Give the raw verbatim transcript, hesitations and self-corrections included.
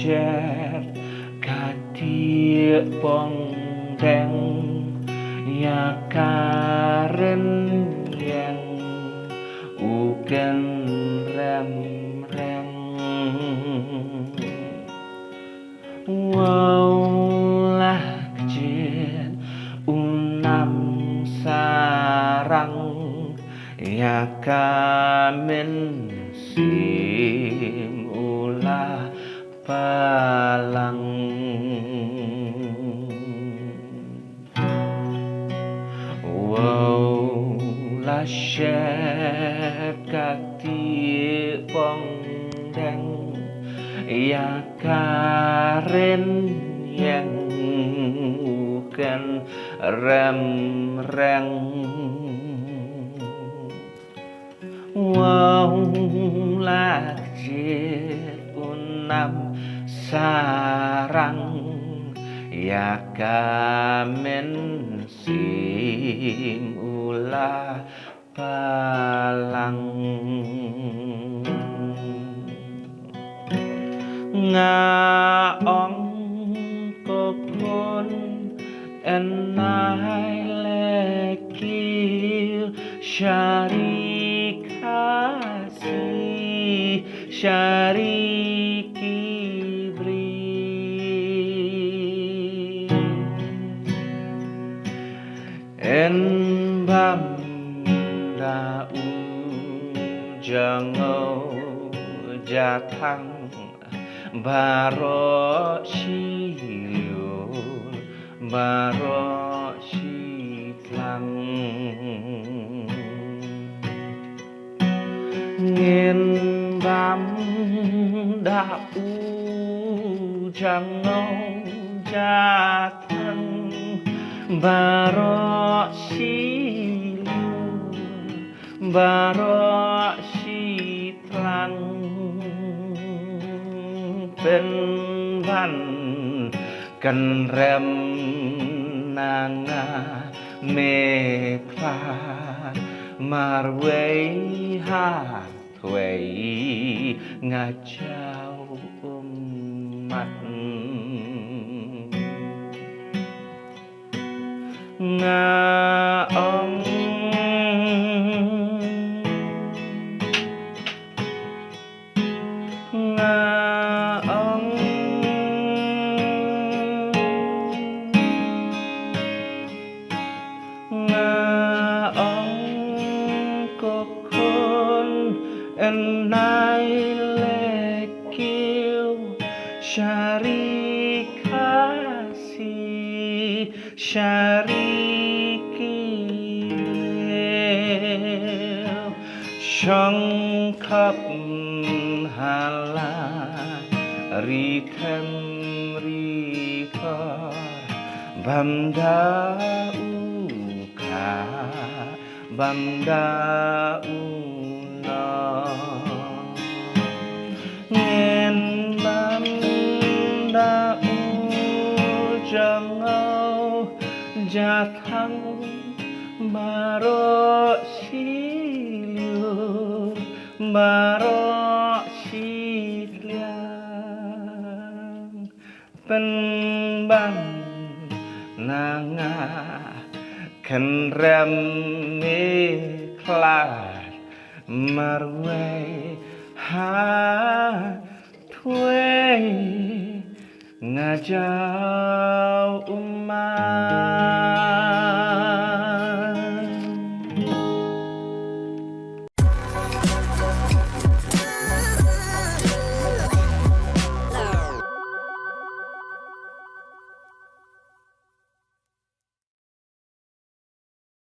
Jet ka tih pongdeng ïa ka rynïeng u kynrem reng. Wow la kjit u nam sarang ïa ka mynsiem u la palang. Wow la shet ka tih pongdeng ïa ka rynïeng u kynrem reng. Wow la kjit u nam sarang ïa ka mynsiem u la palang. Nga ong ko khun, yn ai leh kiew sha ri Khasi, sha ri ki briew. Yn bam da u jong u jathang, baroh shi lyiur, baroh shi tlang. Ngin bam da u jong u jathang, baroh shi lyiur, baroh shi tlang. Pynban kynrem na nga me khlad, marwei ha wei nga jaw ummat. Nga ong, nga ong, nga ong ko khun, yn ai leh kiew sha ri Khasi, sha ri ki briew. Shong khop ha la ri them ri kor, bam da u kha, bam da u no. Ngin bam da u jong u jathang, baroh shi lyiur, baroh shi tlang. Pynban na nga kynrem me khlad, marwei ha wei nga jaw ummat.